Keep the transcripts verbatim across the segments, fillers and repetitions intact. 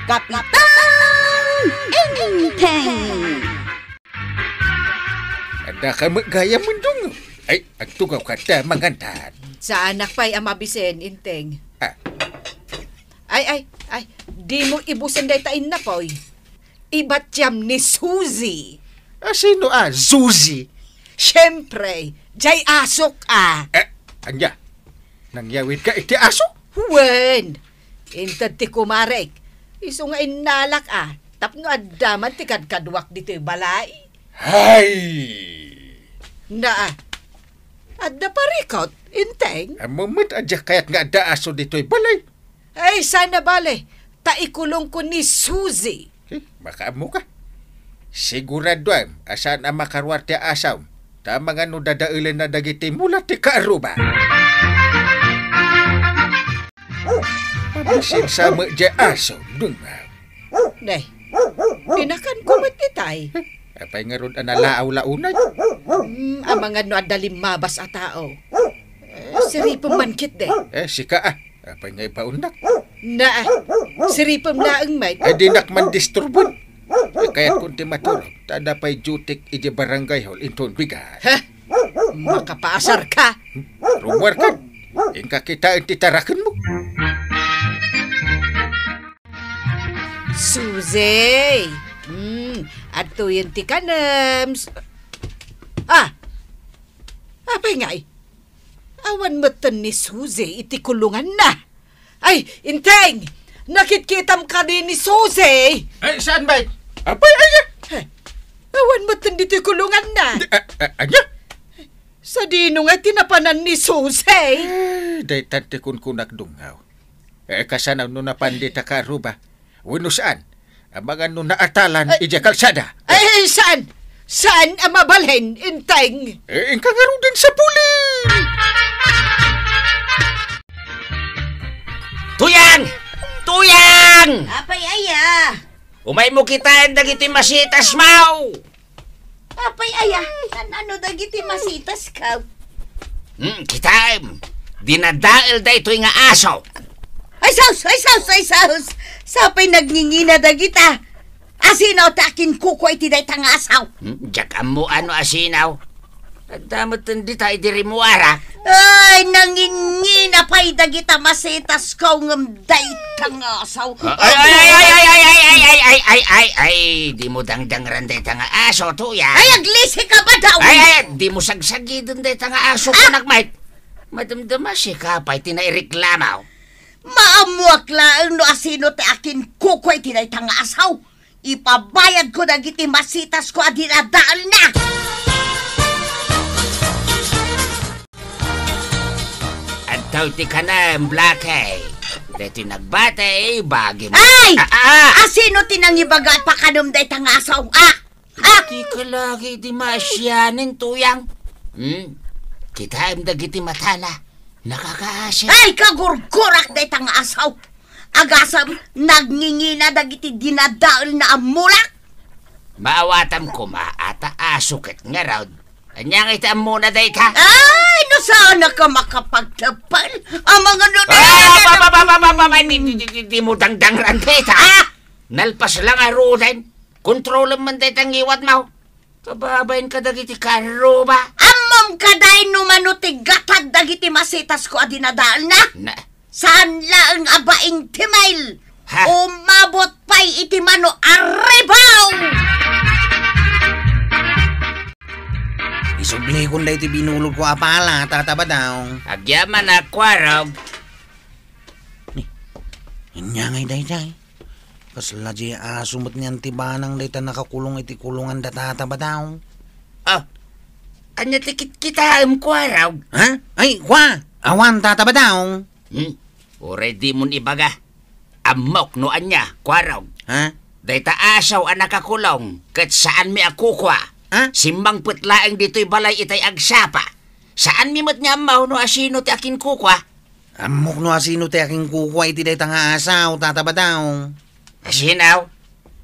Kapitan Enteng! Adda ka met gayam, Mundong? Ay, agtugawka ta mangan. Saanak pay a mabisen, Enteng. Ah. Ay, ay, ay, dimo ibusen dayta innapoy. Ibatiam ni Suzy. Ah, sino a Suzy? Siempre, jay asok a. Eh, ania? Nangyawidka iti aso? Wen, inted ti kumarek. Isu nga innalak a, tapno adda man ti kadkaduak ditoy balay. Hay! Na, adda parikot, Enteng? Ammom met a diak kayat nga adda aso ditoy balay. Ay, saan a bale, ta ikulongko ni Suzy. Eh, makaammoka. Siguraduam a saan a makaruar ti asawm, ta amangan no dadaelenna dagiti mula ti kaarruba. Mabisin sa met diay aso, Dong. Ne, pinakanko met itay. Eh, apay ngarud a nalaaw-launay? Hmm, amangan no adda limmabas a tao. Eh, siripem man ketdi. Eh, sika a. Apay nga ibaonnak? Na, siripem laeng met. Ay, dinak man disturben. Ay, kayat kon ti maturog. Ta adda pay duty-k idiay barangay hall inton bigat. Ha? Makapaasarka. Rummuarka. Inka kitaen ti tarakenmo. Suzy! Hmm, adtoyen ti kanem. Ah! Apay ngay? Awan metten ni Suzy iti kulunganna. Ay, Enteng! Nakitkitam kadi ni Suzy? Ay, saan, bay? Apay, aya? Eh, awan metten ditoy kulunganna. Di, a, a, anya? Sadino nga ti napanan ni Suzy? Eh, daytan ti kunkunak, Dong. Eh, kasano no napan dita kaarruba? Wenno saan? Amangan no naatalan idiay kalsada. Ay, saan? Saan a mabalin, Enteng? Eh, inka ngaruden sa puli! Tuyang! Tuyang! Apay aya? Umaymo kitaen dagiti masitasmo! Apay aya, nano dagiti masitasko? Hmm, kitaem, dinadael daytoy nga aso. Ay sus, ay sus, ay sus! Sapay nagngingina dagita. Asino ti akinkukua iti dayta nga aso? Hmm, diak ammo no asino. Adda metten dita idi rimmuarak. Ay, nangingina pay dagita masitas ko ngem dayta nga aso. Ay, ay, ay, dimo dangdangran dayta nga aso, Tuyang. Ay, aglisi ka ba daw? Ay, ay, dimo sagsagiden dayta nga aso, kunak met. Madamdama sika pay ti naireklamo. Maammuak laeng no asino ti akinkukua iti dayta nga aso. Ipabayadko dagiti masitasko a dinadaelna. Adtoy ti kanem, Blackie. Daytoy nagbati, bagim. Ay! Ah, ah! Asino ti nangibaga a pakanem dayta nga aso, ah? Ah! Iti kalagi di maasianen, Tuyang. Hmm? Kitaem dagiti matana. Nakakaasi. Ay, kagurgurak dayta nga aso. Agasem, nagngingina dagiti dinadaelna a mulak. Maawatam koma, a ta aso ket ngarud. Ania nga iti ammona dayta? Ay, no saan a ka makapagtepel? Amangan no... Ah, ba, ba, ba, ba, ba, ba, ba, di, di, di, di, dimo dangdangran dayta. Ah! Nalpas la ngaruden. Kontrolem man dayta ngiwatmo. Kababain kadagiti kaarruba. Ammom kadi no mano ti gatad dagiti masitasko a dinadaelna? Na. Saan laeng a baing ti mail. Ha? Umabot pay iti mano a ribaw! Isublikon daytoy binulodko a pala, Tata Badong. Agyamanak, Kuarog. Ni, ania ngay daydiay? Kasla diay aso met ni Anti Banang dayta nakakulong iti kulonganda, Tata Badong. Ah, ania ti kitkitaem, Kuarog? Ha? Ay, kua! Awan, Tata Badong. Hmm? Uray dimon ibaga. Ammok no ania, Kuarog. Ha? Dayta aso a nakakulong, ket saanmi a kukua. Ha? Simmangpet laeng ditoy balay itay agsapa. Saanmi met nga ammo no asino ti akinkukua. Ammok no asino ti akinkukua iti dayta nga aso, Tata Badong. Asino?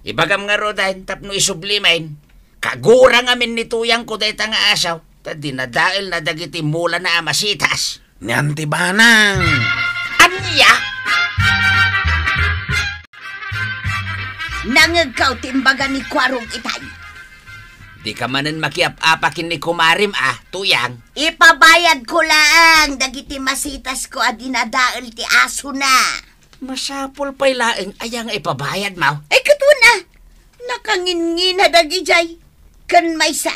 Ibagam ngaruden tapno isublimin. Kagura ngamin ni Tuyangko dayta nga aso, ta dinadaelna dagiti mulana a masitas. Ni Anti Banang. Ania? Nangegkaw ti imbaga ni Kuarog itay. Dika manen makiap-apa ken ni kumarim, a, Tuyang. Ipabayadko laeng dagiti masitasko a dinadael ti asona. Masapul pay laeng aya nga ipabayadmo? Ay, ket wen a, nakanginngina dagidiay. Ken maysa,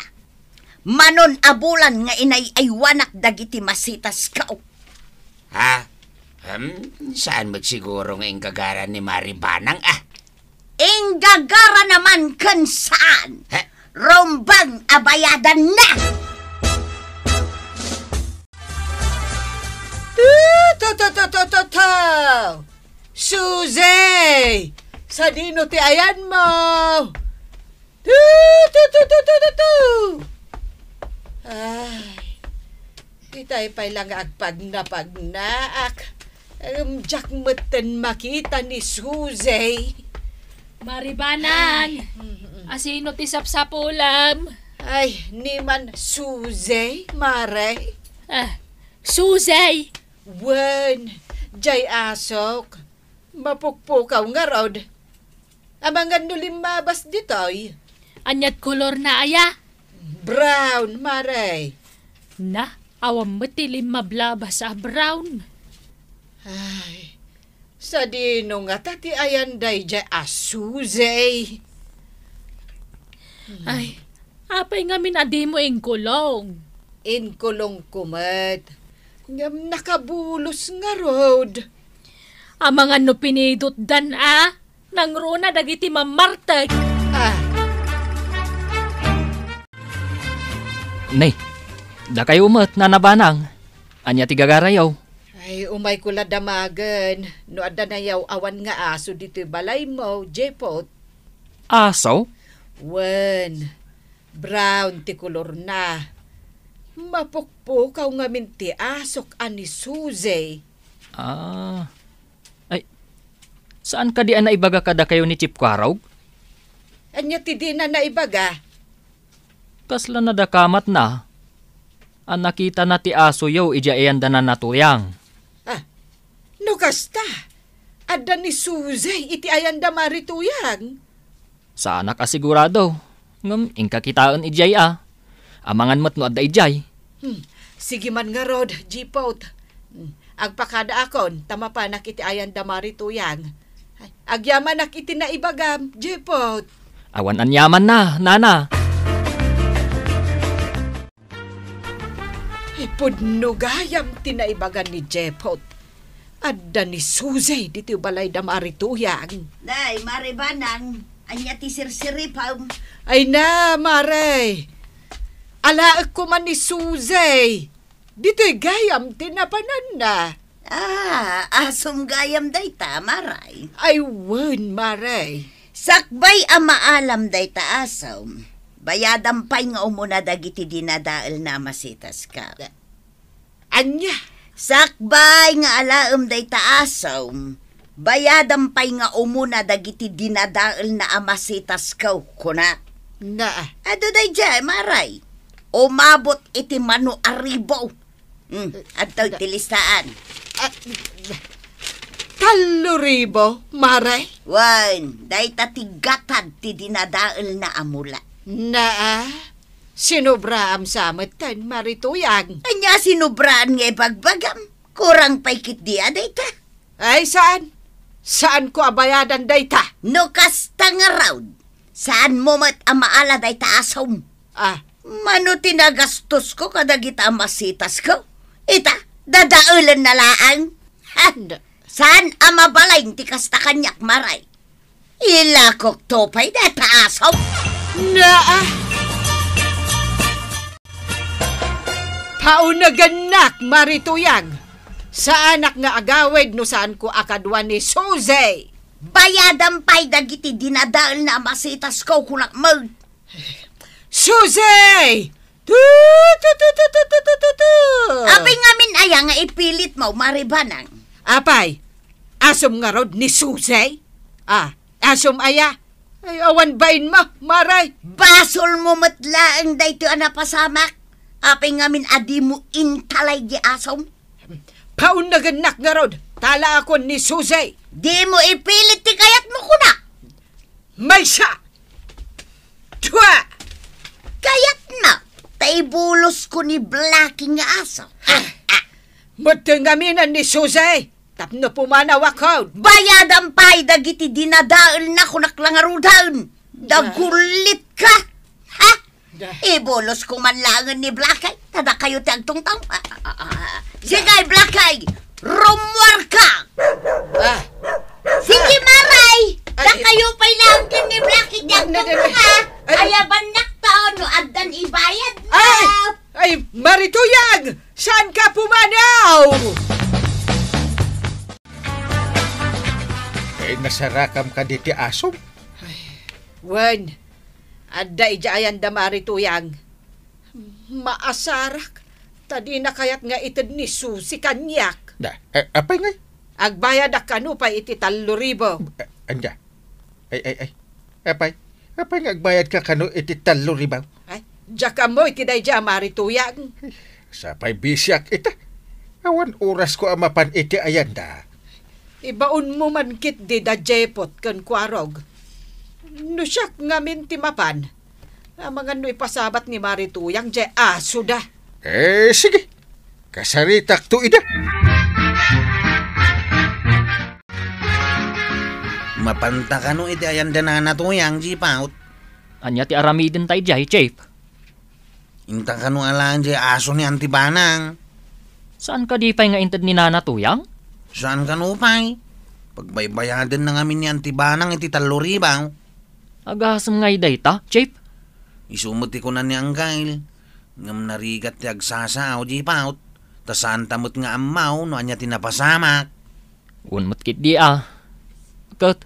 manon a bulan nga inay-aywanak dagiti masitasko. Ha? Hmm, saan met siguro nga inggagaran ni Mari Banang, a? Inggagara naman ken saan. He? Rumbeng a bayadanna. Tu, tu, tu, tu, tu, tu, tu. Suzy! Sadino ti ayanmo? Tu, tu, tu, tu, tu, tu, tu. Ay. Itay pay la nga agpagnapagnaak. Em, diak metten makita ni Suzy. Mari Banang, ay, mm-mm. Asino ti sapsapulem? Ay, ni man Suzy, Mare. Ah, Suzy! Wen, diay asok. Mapukpukaw ngarud. Amangan no limmabas ditoy. Aniat kolorna aya? Brown, Mare. Na, awan met ti limmablabas a brown. Ay, sadino ngata ti ayan daydiay a Suzy? Ay, apay ngamin a dimo inkulong? Inkulongko met. Ngem nakabulos ngarud. Amangan no pinidotdan a, nangruna dagiti mammartek. Ah. Nay, dakayo met, Nana Banang. Ania ti gagarayo? Ay, umayko la damagen no adda nayaw-awan nga aso ditoy balaymo, Jepot. Aso? Wen, brown ti kolorna. Mapukpukaw ngamin ti asok a ni Suzy. Ah. Ay, saan kadi a naibaga kadakayo ni Chief Kuarog? Ania ti dina naibaga? Kasla nadakamatna a nakitana ti asoyo idiay ayanda Nana Tuyang. Ah, no kasta, adda ni Suzy iti ayanda Mari Tuyang. Saanak a sigurado, ngem inka kitaen idiay a. Amangan met no adda idiay. Hmm. Sige man ngarud, Jipot. Hmm. Agpakadaakon, ta mapanak iti ayanda Mari Tuyang. Ay, agyamanak iti naibagam, Jipot. Awan aniamanna, Nana. Ay, pudno gayam ti naibagan ni Jepot. Adda ni Suzy ditoy balayda Mari Tuyang. Nay, Mari Banang, ania ti sirsiripem? Ay na, Mare. Alaekko man ni Suzy. Ditoy gayam ti napananna. Ah, asom gayam dayta, Maray. Ay, wen, Maray. Sakbay a maalam dayta asom, bayadam pay nga umuna dagiti dinadaelna a masitasko. Ania? Sakbay nga alaem dayta asom, bayadam pay nga umuna dagiti dinadaelna a masitasko, kunak. Na. Adu daydiay, Maray. Umabot iti mano a ribo. Hmm, adtoy ti listaan. Ah, tallo ribo, Maray? Wen, dayta ti gatad ti dinadaelna a mula. Naa, sinobraam sa metten, Mari Tuyang. Ania sinobraan nga ibagbagam? Kurang pay ketdi a dayta. Ay, saan? Saanko a bayadan dayta. No kasta ngarud, saanmo met a maala dayta asom. Ah. Mano ti nagastosko kadagita a masitasko? Ita, dadaelenna laeng. Ha? Saan a mabalin ti kasta kaniak, Maray? Ilakokto pay dayta asom. Naa! Paunagannak, Mari Tuyang. Saanak nga agawid no saanko a kadua ni Suzy. Bayadam pay dagiti dinadaelna a masitasko, kunak met. Suzy! Tu, tu, tu, tu. Apay ngamin aya nga ipilitmo, Mari Banang? Apay, asom ngarud ni Suzy? Ah, asom aya? Ay, awan bainmo, Maray. Basolmo met laeng daytoy a napasamak. Apay ngamin a dimo intalay di asom? Paunagannak ngarud, talaakon ni Suzy. Dimo ipilit ti kayatmo, kunak. ko ni Blackie nga aso. Metteng ngamin ni Susie tapno pumanawakon. Bayadam pay dagiti dinadaelna, kunak la ngaruden. Dagulitka. Ha? Da. Ibulos ko man laengen ni Blackie, ta dakayo ti agtungtong. Ah, ah, ah, ah. Sige, Blackie, rummuarka. Ah. Sige, Maray, dakayo pay laeng ken ni Blackie ti agtungtong, ha? Ay. Ayabannak ta no addan ibayad na. Ay! Ay, Marituyang! Saanka pumanaw? Eh, nasarakam kadi ti asom? Ay, wen, adda idiay ayanda, Marituyang. Maasarak, ta dina kayat nga ited ni Susie kaniak. Da, eh, apay ngay? Agbayadak kano pay iti tallo ribu. Eh, ania? Ay, ay, ay. Apay? Apay nga agbayadka kano iti tallo ribu? Ay, diak ammo iti daydiay a Marituyang. Sapay bisiak ita. Awan orasko a mapan iti ayanda. Ibaonmo man ketdi da Jepot ken Kuarog. No siak ngamin ti mapan, amangan no ipasabat ni Marituyang diay asoda. Eh, sige. Kasaritakto ida. Mapanta kano iti ayanda, Nana Tuyang, Jipot? Ania ti aramidenta idiay, Chief? Inta kano alaen diay aso ni Auntie Banang? Saan kadi pay nga inted ni Nana Tuyang? Saan kano pay? Pagbaybayadenna ngamin ni Auntie Banang iti tallo ribu. Agasem ngay dayta, Chief? Isu met ti kuna ni Angkel. Ngem narigat ti agsasao, Jipot. Ta saanta met nga ammo no ania ti napasamak. Wen met ketdi a. Ket,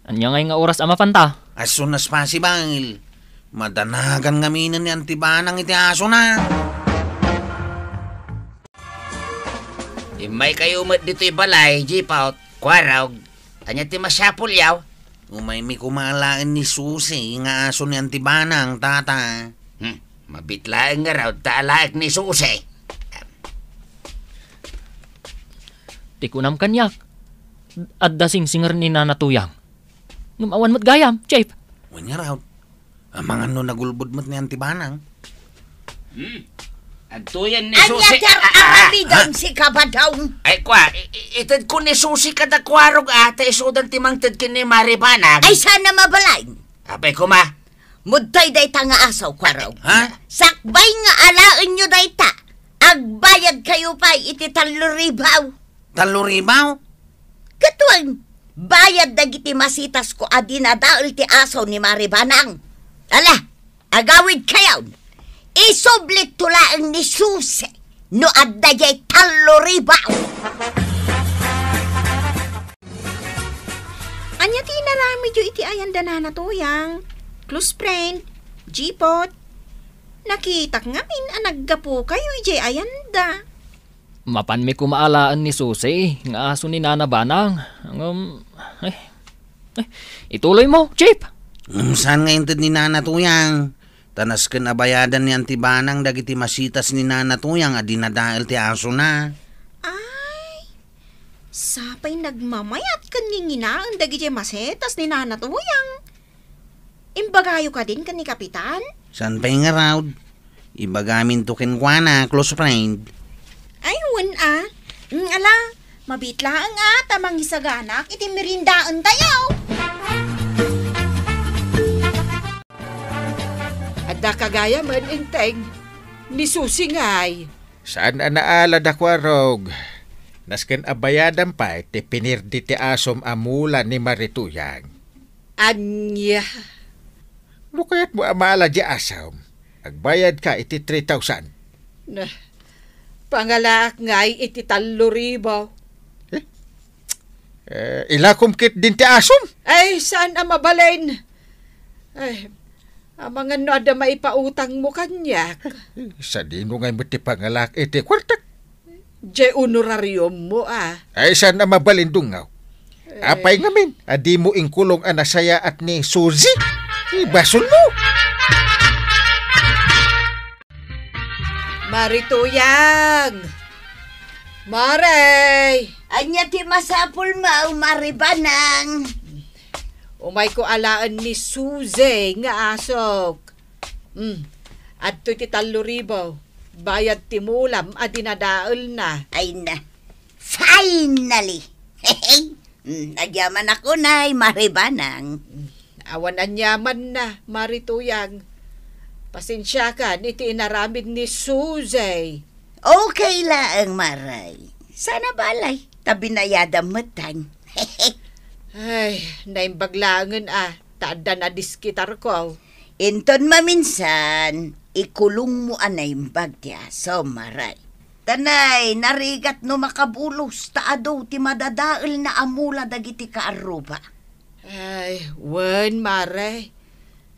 ania ngay nga oras a mapanta? As soon as possible. Madanagan ngaminen ni Auntie Banang iti asona. Immaykayo met ditoy balay, Jipot, Kuarog. Ania ti masapulyo? Umaymi koma alaen ni Susie nga aso ni Auntie Banang, Tata. Hmm, mabiit laeng ngarud ta alaek ni Susie. Ti kunam kaniak, adda singsinger ni Nana Tuyang. Ngem awan met gayam, Chief. Wen ngarud. Amangan no nagulbod met ni Auntie Banang. Hmm. Adtoyen ni Susie. Ania ti ar-aramidem, sika, Badong? Ay, kua, i-, i-, itedko ni Susie kada Kuarog a, ta isudan ti mangted ken ni Mari Banang. Ay, saan a mabalin? Apay koma? Mudtoy dayta nga aso, Kuarog. Ha? Sakbay nga alaenyo dayta, agbayadkayo pay iti tallo ribu. Tallo ribu? Ket wen, bayad dagiti masitasko a dinadael ti aso ni Mari Banang. Ala, agawidkayon. Isublitto laeng ni Susie no adda diay tallo ribu. Ania ti inaramidyo iti ayanda, Nana Tuyang? Close friend, Jipot. Nakitak ngamin a naggapukayo idiay ayanda. Mapanmi koma alaen ni Susie nga aso ni Nana Banang. Ngem, eh, eh, ituloymo, Chief. Ngem saan nga inted ni Nana Tuyang? Ta nasken a bayadan ni Auntie Banang dagiti masitas ni Nana Tuyang a dinadael ti asona. Ay, sapay nagmamayat ken nginginaen dagidiay masitas ni Nana Tuyang. Imbagayo kadin ken ni Kapitan? Saan pay ngarud? Ibagaminto kenkuana, close friend. Ay, wen a. Mm, ala, mabiit laeng a, ta mangisaganak iti meriendaentayo. Adda ka gayam, Enteng. Ni Susie ngay. Saan a naalada, Kuarog. Nasken a bayadan pay ti pinirdi ti asom a mula ni Marituyang. Ania? No kayatmo a maala diay asom, agbayadka iti three thousand. Nah, pangalaak ngay iti tallo ribu. Eh? Eh, ilakom ketdin ti asom? Ay, saan a mabalin? Ay, amangan no adda maipautangmo kaniak. Sadino ngay met ti pangalaak iti kuartak? Diay honorariummo, a. Ay, saan a mabalin, Dungaw? Eh. Apay ngamin a dimo inkulong a nasayaat ni Susie? Ibasolmo! Marituyang! Maray! Ania ti masapulmo, Mari Banang? Umayko alaen ni Susie nga asok. Mm. Adtoy ti tallo ribu. Bayad ti mulam a dinadaelna. Ay na, finally! Hmm, agyamanak unay, Mare Banang. Awan aniamanna, Mare Tuyang. Pasensiakan iti inaramid ni Suzy. Okay laeng, Mare. Sana balay, ta binayadam metten. Ay, naimbag laengen a, ta adda nadiskitarko. Inton maminsan, ikulongmo a naimbag ti aso, Mare. Tanay, narigat no makabulos, ta adu ti madadaelna a mula dagiti kaarruba. Ay, wen, Mare.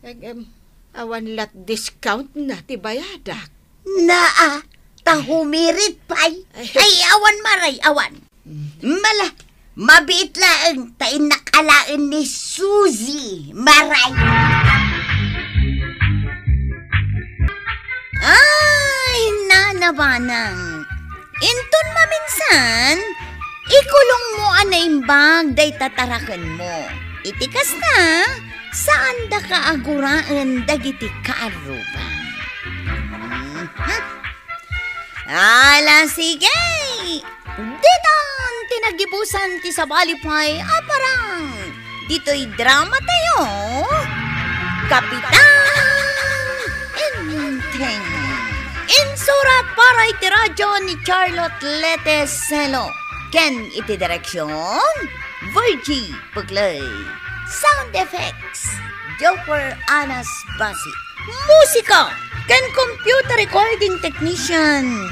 Ag-, em, awan lat discount na ti bayadak. Naa, ta humirit pay. Ay. Ay, awan, Mare, awan. Mm. Mala, mabiit laeng, ta innak alaen ni Suzy, Mare. Ay, Nana Banang. Inton maminsan, ikulongmo a naimbag dayta tarakenmo. Iti kasta, saandaka a guraen dagiti kaarruba. Mhm. Ala, sige! Ditan ti nagibusan ti sabali pay a parang. Ditoy drama tayo, Kapitan Enteng. Insurat para iti radyo ni Charlotte Lete Selo. Ken iti direksyon, Virgie Puglay. Sound effects, Joker Anas Basi. Musika ken computer recording technician,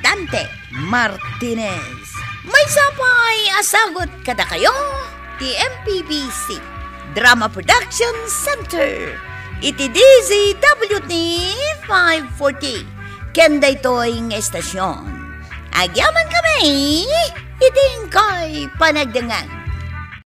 Dante Martinez. Maysa pay a sagut kadakayo ti M P B C Drama Production Center iti D Z W T five forty ken daytoy nga estasyon. Agyaman kami iti inkay panagdengngeg.